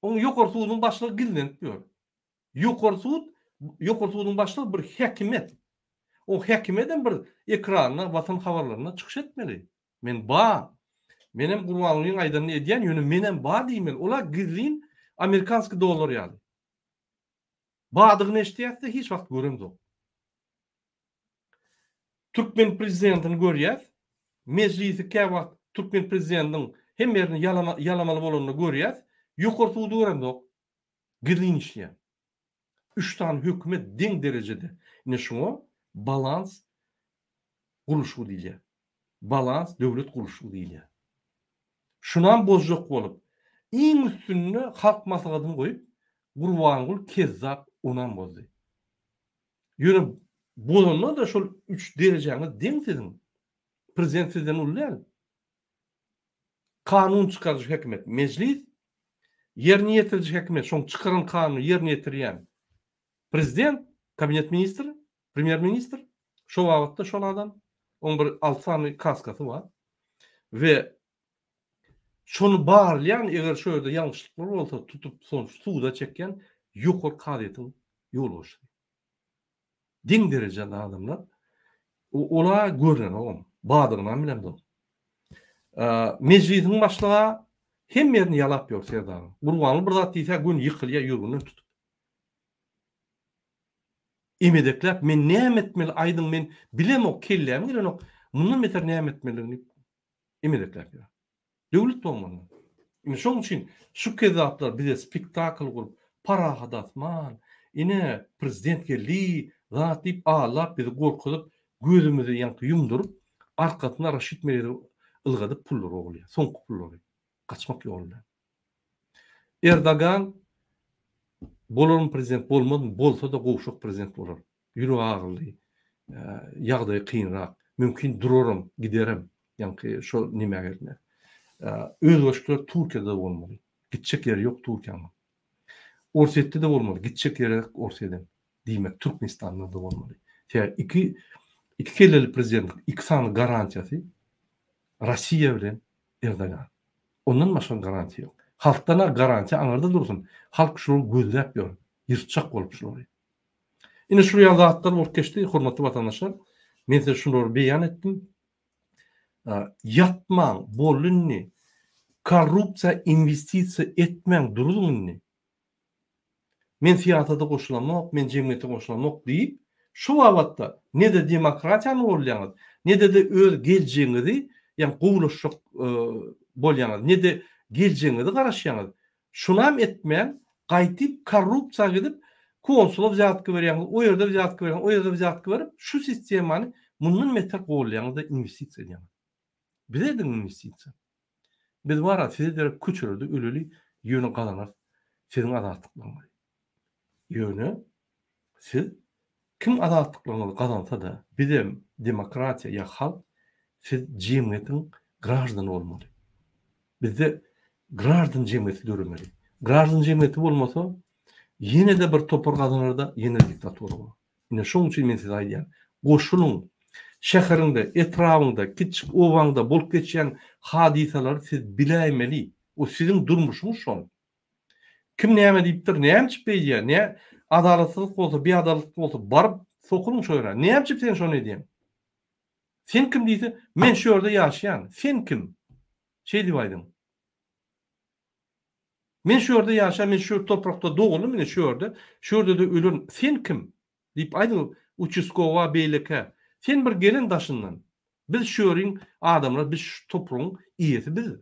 Oň ýokary suduň başlygy gizlenip ýör. Ýokary sud, Ýokary suduň başlygy bir häkimiýet. O häkimiýedem bir ekranda, Watan habarlarynda çykyş etmeli. Men ba. Menem Gurbangulyň aýdanyny edýän, ýöne menem ba diýmeli. Ola gizlin amerikanskiý dollar ýaly. Badygyny eşidýäs-de hiç wagt göremzok. Türkmen prezidentini görýäs. Mejlisi käwagt türkmen prezidentiniň hemme ýerini ýalamaly bolanyny görýäs. Ýokary sudy göremzok. Gizlin işleýän. Üç sany hökümet deň derejede. Ine şuňa balans gurluşygy diýilýär. Balans döwlet gurluşygy diýilýär. Şunam bozjak bolup, iň üstünde Halk Maslahatyny goýup, Gurbanguly kezzap onam bozdy. Ýöne bozanda-da şol üç derejäňiz deň siziň. Prezident sizden uly däl. Kanun çykaryjy hökümet, Mejlis, ýerine ýetiriji hökümet, şoň çykaran kanuny ýerine ýetirýän Prezident, Kabinet ministri, Premýer-ministr, şo babatda şol adam, oň bir alty sany kaskasy bar we şony barlaýan, eger şo ýerde ýalňyşlyklar bolsa tutup soň suda çekýän ýokary kazyýetiň ýolbaşçysy. Deň derejeli adamlar. Ola görnenogam, badygynam bilemzok. Mejlisiň başlyga hemme ýerini ýalap ýör Serdaryň. Gurbanguly bir zat diýse göni ýykylýar ýüreginden tutup. Emedekläp men näme etmeli aýdyň men bilemok kelläme gelenok mundan beter näme etmelidigini diýip emedekläp ýör. Döwlet bolmaly. Indi şoň üçin şu kezzaplar bize spektakl gurup, parahat asman, ine, prezident geldi, zat diýip aldap bizi gorkuzyp, gözümizi ýaňky ýumduryp, arkasyna Raşid Meredowy ylgadyp pullary ogurlaýar, soňky pullary, gaçmak ýoly bilen. Erdogan bolarmy prezident, bolmazmy, bolsa-da gowşak prezident bolar. Ýüregi agyrly, ýagdaýy kynrak, mümkin duraram, giderem, ýaňky şo nämä gelmez. Özgerişikler Türkiýede-de bolmaly. Gitjek ýeri ýok Türkiýäniň. Orsýetde-de bolmaly, gitjek ýeri ýok Orsýediň. Diýmek, Türkmenistanda-da bolmaly. Sebäbi iki iki kelleli prezidentiň iki sany garantiýasy Russiýa bilen Erdogan. Ondan başga garantiýa ýok. Halkdan-a garantiýa aňyrda dursun, halk şulary gözläp ýör, ýyrtjak bolup şulary. Ine şul ýaly zatlar bolup geçdi, hormatly watandaşlar. Men size şulary beýan etdim. Ýatmaň, boldy indi. Korrupsiýa inwestisiýa etmäň, duruň indi. Men syýasata goşulamok, men jemgyýete goşulamok diýip, şu babatda ne-de demokratiýany goldaýaňyz, ne-de-de öz geljegiňizi, ýagny gowulaşjak bolýaňyz, ne-de geljegiňizi garaşýaňyz. Şunam etmän, gaýtyp korrupsiýa gidip, konsula wzýatka berýäňiz, o ýerde wzýatka berýäňiz, o ýerde wzýatka berip, şu sistemany mundan beter goldaýaňyz-da inwestisiýa edýäňiz. Bize ediň inwestisiýa. Biz bar-a size derek köçelerde öleli, ýöne gazanarys siziň azatlyklaryňyzy. Ýöne siz kim azatlyklaryňyzy gazansa-da, bizem demokratiýa ýa halk, siz jemgyýetiň graždany bolmaly. Bizde graždan jemgyýeti döremeli. Graždan jemgyýeti bolmasa, ýene-de bir topar gazanar-da, ýene diktatura bolar. Ine, şoň üçin men size aýdýan, goşulyň. Şäheriňde, etrabyňda, kiçjik obaňda bolup geçýän hadysalary siz biläýmeli. O siziň durmuşyňyz şol. Kim näme diýipdir, näme üçin beýdýär, nä adalatsyzlyk bolsa, biadalatlyk bolsa, baryp sokulyň şo ýere. Näme üçin sen şony edýäň? Sen kim diýse, men şu ýerde ýaşaýan. Sen kim? Şeý diýip aýdyň. Men şu ýerde ýaşaýan, men şu toprakda doguldym, ine şu ýerde, şu ýerde-de ölerin. Sen kim? diýip aýdyň uçastkowa beýlekä. Sen bir gelen daşyndan. Biz şu ýeriň adamlary, biz şu topragyň eýesi biz.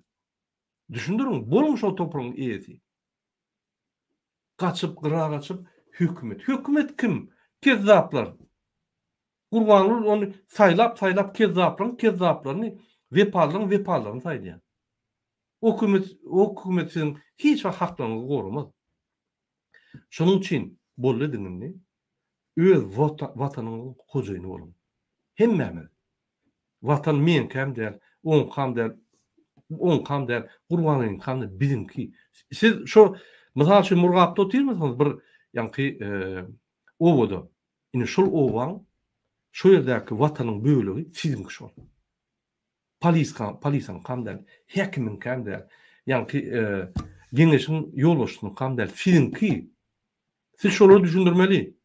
Düşündiriň, boluň şol topragyň eýesi. Gaçyp, gyra gaçyp, hökümet. Hökümet kim? Kezzaplar. Gurbanguly ony saýlap-saýlap kezzaplaryň kezzaplaryny, wepalylaryň wepalylaryny saýlaýar. O hökümet, o hökümet siziň hiç wagt haklaryňyzy goramaz. Şonuň üçin boldy ediň indi. Öz watanyňyzyň hojaýyny boluň. Hemmämiz. Watan meňkäm däl, oňkam däl, oňkam däl, Gurbangulyňkam däl, biziňki. Siz şo, mysal üçin Murgapda otyrmysyňyz bir ýaňky obada. Ine şol obaň, şo ýerdäki watanyň bölegi siziňki şol. Poliska, polisaňkam däl, häkimiňkäm däl, ýaňky geňeşiň ýolbaşçysynyňkam däl, siziňki. Siz şolary düşündirmeli.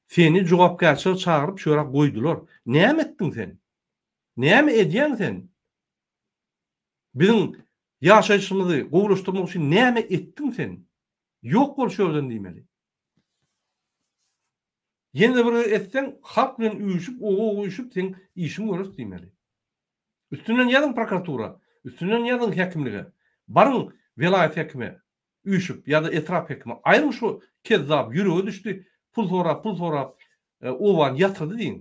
Seni jogapkärçilige çagyryp şu ýere goýdular. Näme etdiň sen? Näme edýäň sen? Biziň ýaşaýşymyzy gowulaşdyrmak üçin näme etdiň sen? Ýok bol şu ýerden diýmeli. Ýene bir gezek etseň, halk bilen üýşüp, oba-oba üýşüp seň işiňi göreris diýmeli. Üstünden ýazyň prokuratura, üstünden ýazyň häkimlige. Baryň welaýat häkime üýşüp ýa-da etrap häkime. Aýryň şu kezzap ýürege düşdi, pul sorap, pul sorap obany ýatyrdy diýiň.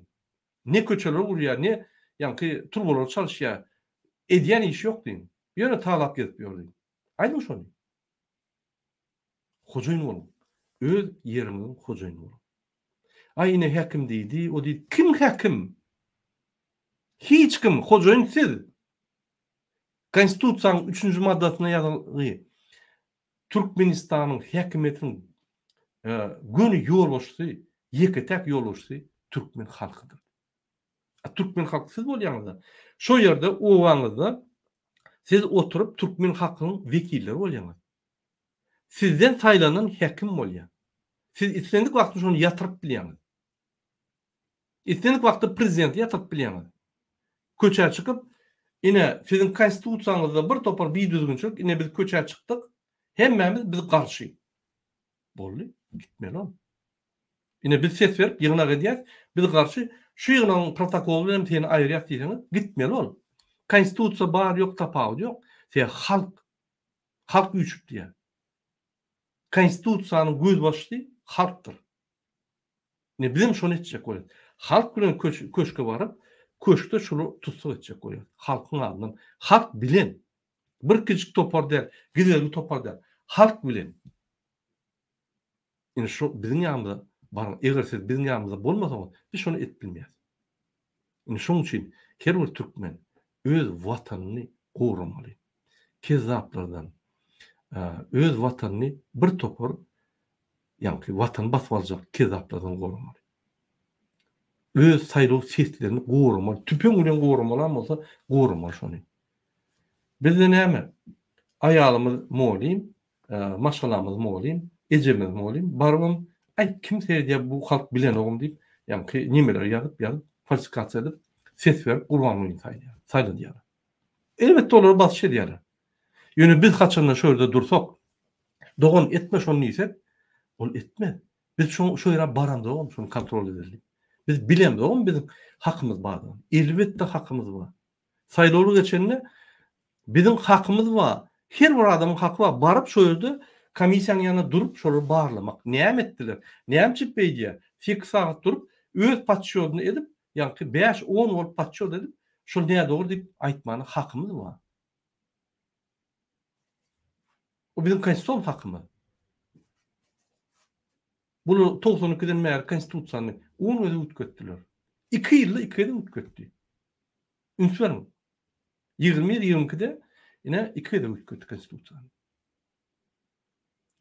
Ne köçeleri gurýar, ne ýaňky turbalary çalyşýar. Edýän işi ýok diýiň. Ýöne talap gezip ýör diýiň. Aýdyň şony. Hojaýyn boluň. Öz ýeriňiziň hojaýyny boluň. Aý ine häkim diýdi, o diýdi. Kim häkim? Hiç kim, hojaýyn siz. Konstitusiýanyň üçünji maddasynda ýazylgy Türkmenistanyň häkimiýetiniň göni ýolbaşçysy, ýeke-täk ýolbaşçysy türkmen halkydyr. A türkmen halky siz bolýaňyzda. Şo ýerde obaňyzda siz oturyp türkmen halkynyň wekilleri bolýaňyz. Sizden saýlanan häkim bolýar. Siz islendik wagtda şony ýatyryp bilýäňiz. Islendik wagtda prezidenti ýatyryp bilýäňiz. Köçä çykyp, ine, siziň konstitusiýaňyzda bir topar bidüzgünçilik, ine biz köçä çykdyk, hemmämiz biz garşy. Boldy, gitmeli ol. Ine biz ses berip ýygnak edýäs, biz garşy, şu ýygnagyň protokoly bilen seni aýyrýas diýseňiz, gitmeli ol. Konstitusiýa bar ýok tapawudy ýok. Sebäbi halk. Halk üýşüp diýýär. Konstitusiýanyň gözbaşy halkdyr. Ine bizem şony etjek bolýas. Halk bilen köşge baryp, köşkde şuly tussag etjek bolýas. Halkyň adyndan. Halk bilen. Bir kiçijik topar däl, gizlegi topar däl. Halk bilen. Ine şu biziň ýanymyza baryň. Eger siz biziň ýanymyzda bolmasaňyz, biz şony edip bilmeýäs. Ine şonuň üçin her bir türkmen öz watanyny goramaly. Kezzaplardan öz watanyny bir topar ýaňky watany basyp aljak kezzaplardan goramaly. Öz saýlaw seslerini goramaly. Tüpeň bilen goramalam bolsa goramaly şony. Bizde näme? Aýalymyz mugallym, maşgalamyz mugallym, ejemiz mugallym, barybam aý kim seredýär bu halk bilenogam diýip, ýaňky nemeleri ýazyp, ýazyp, falsifikasiýa edip, ses berip Gurbangulyny saýlaýar, saýladýarlar. Elbetde olara basyş edýärler. Ýöne biz haçanda şo ýerde dursak, dogan etme şony diýsek, ol etmez. Biz şo şo ýere baramzogam şony kontrol edeli diýip. Biz bilemzogam biziň hakymyz bardygyny. Elbetde hakymyz bar. Saýlawlar geçende biziň hakymyz bar. Her bir adamyň haky bar. Baryp şo ýerde komissiýanyň ýanynda durup şolary barlamak. Näme etdiler? Näme üçin beýdýär? Sekiz sagat durup öz podçýodyny edip, ýaňky bäş-on bolup podçýot edip, şol nädogry diýip aýtmana hakymyz bar. O biziň konstitusion hakymyz. Bular 92-den bäri konstitusiýany 10 gezek üýtgetdiler. 2 ýylda 2 gezek üýtgetdi. Üns beriň. 21 22-de ine 2 gezek üýtgetdi konstitusiýany.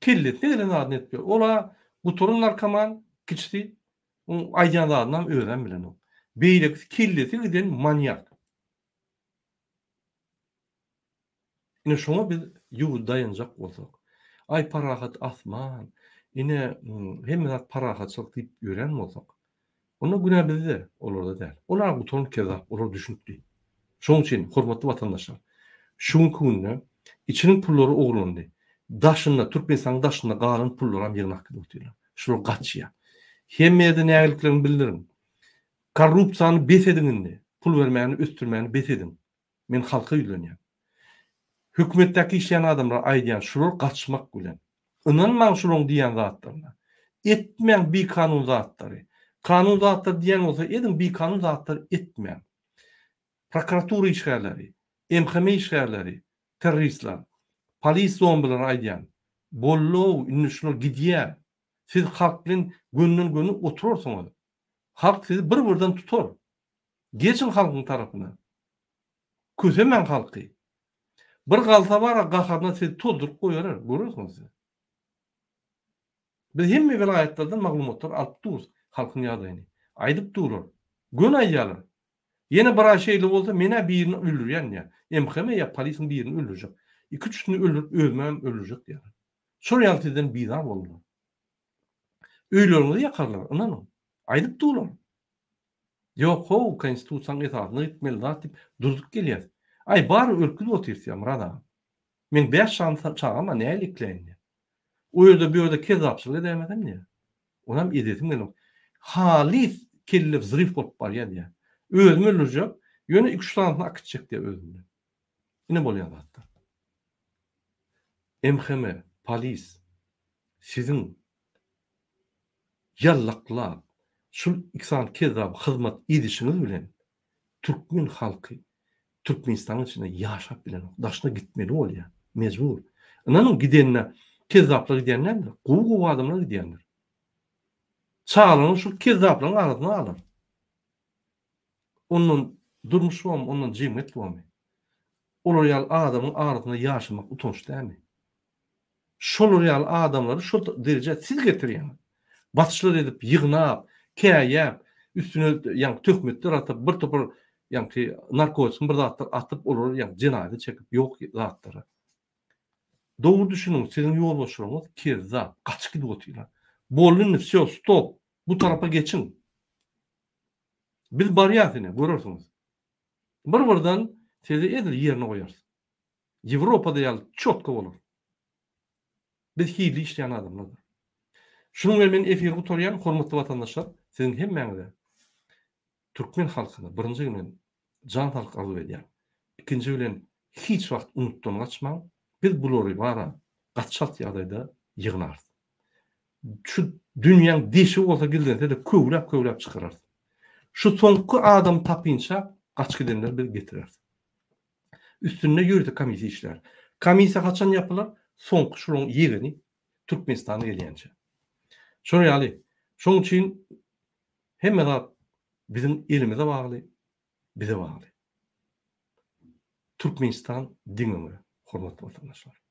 Kellesine gelen zadyny edip ýör. Ola gutaran narkoman kiçisi oň aýdýan zadynam özem bilenok. Beýlekisi kellesi giden manýak. Ine şoňa biz ýurt daýanjak bolsak, aý parahat asman, ine hemme zat parahatçylyk diýip ýörän bolsak, onda günä bizde, olarda däl. Olar gutaran kezzap, olar düşünipdi. Şonuň üçin, hormatly watandaşlar, şu günki günde içiniň pullary ogurlandy. Daşynda, Türkmenistanyň daşynda galan pullaram ýygnap gidip otyrlar. Şular gaçýar. Hemme ýerde nägiliklerini bildiriň. Korrupsiýany bes ediň indi. Pul bermäni, ösdürmäni bes ediň. Men halka ýüzlenýän. Hökümetdäki işleýän adamlara aýdýan şular gaçmak bilen. Ynanmaň şularyň diýýän zatlaryna. Etmäň bikanun zatlary. Kanun zatlar diýýän bolsa ediň bikanun zatlary etmäň. Prokuratura işgärleri, MHM işgärleri, terroristler, polis zombilere aýdýan. Bollow indi şular gidýär. Siz halk bilen gönden göni oturarsyňyz. Halk sizi bir birden tutar. Geçiň halkyň tarapyna. Kösemäň halky. Bir galsa bara gaharyna sizi tozduryp goýarar, görersiňiz siz. Biz hemme welaýatlardan maglumatlar alyp durus halkyň ýagdaýyny. Aýdyp durlar. Göni aýdýarlar. Ýene bir aý şeýle bolsa men-ä birini öldürýän diýýär. MHM ýa polisiň birini öldürjek. Iki-üçüsini öldürip özümem öldürjek diýýärler. Şol ýaly sizden bizar boldular. Öýleriňizi ýakarlar, ynanyň. Aýdyp durlar. Ýok how, konstitusiýanyň esasynda gitmeli zat diýip durzup gelýäs. Aý bary ürküzip otyrys ýa Myrat aga. Meň bäş sany çagam bar nähili ekläýin diýýär. O ýerde bu ýerde kezzapçylyk edäýmesem diýýär. Onam edesim gelenok. Halys kelle wzryw bolup barýar diýýär. Özümi öldürjek, ýöne iki-üç sanysyny akitjek diýýär özümden. Ine bolýan zatlar. MHM, polis siziň ýallaklap, şul iki sany kezzaba hyzmat edişiňiz bilen türkmen halky Türkmenistanyň içinde ýaşap bilenok, daşyna gitmeli bolýar, mejbur. Ynanyň gidenine kezzaplar gidýän däldir, gowy-gowy adamlar gidýändir. Çagalaryňyz şul kezzaplaryň arasynda galar. Ondan durmuş bormy, ondan jemgyýet bormy? Olar ýaly adamyň arasynda ýaşamak utanç dälmi? Şolar ýaly adamlary şo derejä siz getirýäňiz. Basyşlar edip, ýygnap, käýäp, üstüne ýaňky töhmetler atyp, bir topar ýaňky narkotik bir zatlar atyp, olary ýaňky jenaýata çekip, ýok zatlara. Dogry düşüniň, siziň ýolbaşçylaryňyz kezzap, gaçyp gidip otyrlar. Boldy indi, wsýo, stop, bu tarapa geçiň. Biz barýas ine, görersiňiz. Bir-birden sizi edil ýerine goýarys. Ýewropada ýaly çotko bolar. Biz hilli işleýän adamlardyr. Şunuň bilen men efiri gutarýan, hormatly watandaşlar, siziň hemmäňize türkmen halkyna birinji bilen jan saglyk arzuw edýän. Ikinji bilen hiç wagt unutdan gaçmaň. Biz bulary bara gaty çalt ýagdaýda ýygnarys. Şu dünýäň deşigi bolsa gizlense-de köwläp-köwläp çykararys. Şu soňky adamy tapynça gaçyp gidenleri biz getireris. Üstünde ýörite komissiýa işlär. Komissiýa haçan ýapylar? Soňky şularyň ýegeni Türkmenistana gelýänçä. Şolar ýaly. Şonuň üçin hemme zat biziň elimize bagly, bize bagly. Türkmenistan diňe öňe, hormatly watandaşlar.